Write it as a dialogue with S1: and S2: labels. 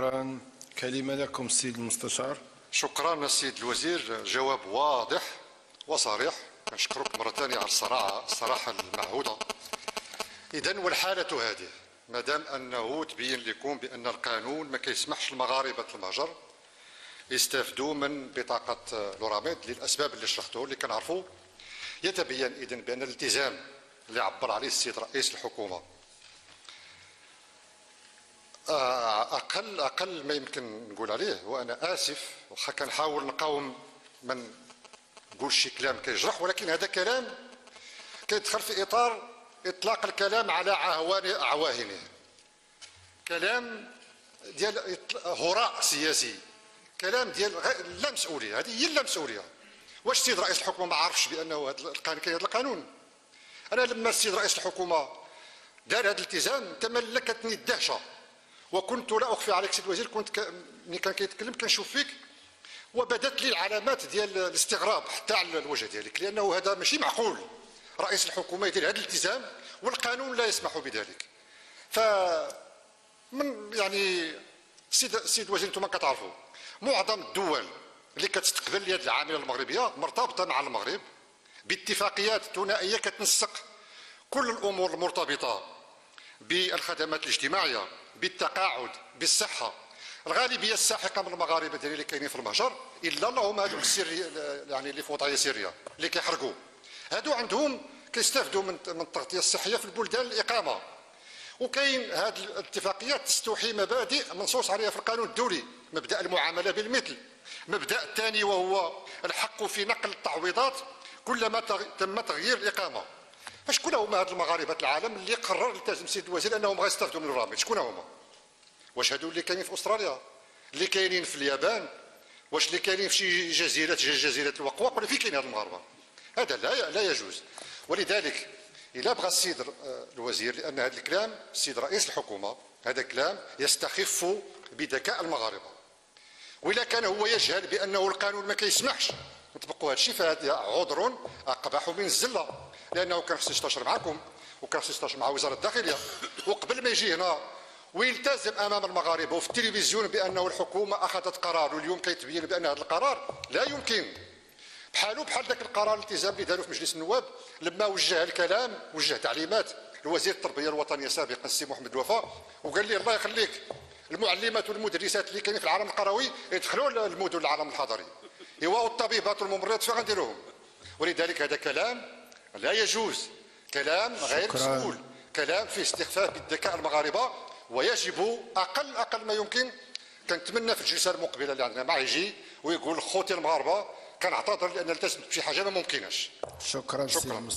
S1: شكرا. كلمة لكم السيد المستشار.
S2: شكرا السيد الوزير، جواب واضح وصريح. نشكرك مرة ثانية على الصراحة المعهودة. إذن والحالة هذه، ما دام أنه تبين لكم بأن القانون ما كيسمحش لمغاربة المهجر يستافدوا من بطاقة لوراميد للأسباب اللي شرحته اللي كنعرفوا، يتبين إذن بأن الالتزام اللي عبر عليه السيد رئيس الحكومة أقل ما يمكن نقول عليه، وأنا آسف واخا كنحاول نقاوم ما نقولش شي كلام كيجرح، ولكن هذا كلام كيدخل في إطار إطلاق الكلام على عواهنه، كلام ديال هراء سياسي، كلام ديال لا مسؤولية. هذه هي اللامسؤولية. واش السيد رئيس الحكومة ما عارفش بأنه هذا القانون كاين هذا القانون؟ أنا لما السيد رئيس الحكومة دار هذا الالتزام تملكتني الدهشة، وكنت لا أخفي عليك سيد الوزير، كنت ملي كان كيتكلم كنشوف فيك وبدت لي العلامات ديال الاستغراب حتى على الوجه ديالك، لأنه هذا ماشي معقول رئيس الحكومة يدير هذا الالتزام والقانون لا يسمح بذلك. ف من يعني السيد الوزير، انتم كتعرفوا معظم الدول اللي كتستقبل اليد العاملة المغربية مرتبطة مع المغرب باتفاقيات ثنائية كتنسق كل الامور المرتبطة بالخدمات الاجتماعية، بالتقاعد، بالصحة. الغالبية الساحقة من المغاربة ديال اللي كاينين في المهجر الا اللهم هذوك السري، يعني اللي في وضعية سرية اللي كيحرقوا، هادو عندهم كيستافدوا من التغطية الصحية في البلدان الاقامة. وكاين هذه الاتفاقيات تستوحي مبادئ منصوص عليها في القانون الدولي، مبدا المعاملة بالمثل، مبدا الثاني وهو الحق في نقل التعويضات كلما تم تغيير الاقامة. فشكون هما هاد المغاربة العالم اللي قرر التزم السيد الوزير انهم غيستافدوا من الراميد؟ شكون هما؟ واش هادو اللي كاينين في استراليا، اللي كاينين في اليابان، واش اللي كاينين في شي جزيرة، جزيرة الوقواق، ولا فين كاين هاد المغاربة؟ هذا لا يجوز. ولذلك إلا بغى السيد الوزير، لأن هذا الكلام السيد رئيس الحكومة هذا كلام يستخف بذكاء المغاربة، وإلا كان هو يجهل بأنه القانون ما كيسمحش نطبقوا هذا الشيء فهذا عذر أقبح من الزلة، لأنه كان خصو يستشر معكم وكان خصو يستشر مع وزارة الداخلية، وقبل ما يجي هنا ويلتزم أمام المغاربة وفي التلفزيون بأنه الحكومة أخذت قرار، واليوم كيتبين بأن هذا القرار لا يمكن، بحالو بحال ذاك القرار الالتزام اللي داروا في مجلس النواب لما وجه الكلام، وجه تعليمات لوزير التربية الوطنية سابقا السي محمد الوفا، وقال لي الله يخليك المعلمات والمدرسات اللي كاينين في العالم القروي يدخلوا المدن العالم الحضري، ايوا والطبيبات والممرضات فين غنديروهم؟ ولذلك هذا كلام لا يجوز، كلام غير مسؤول، كلام فيه استخفاف بالذكاء المغاربة، ويجب اقل ما يمكن. كنتمنى في الجلسة المقبلة اللي عندنا مع يجي ويقول خوتي المغاربة كنعتذر لان التزمت بشي حاجة ما ممكناش.
S1: شكرا. شكرا.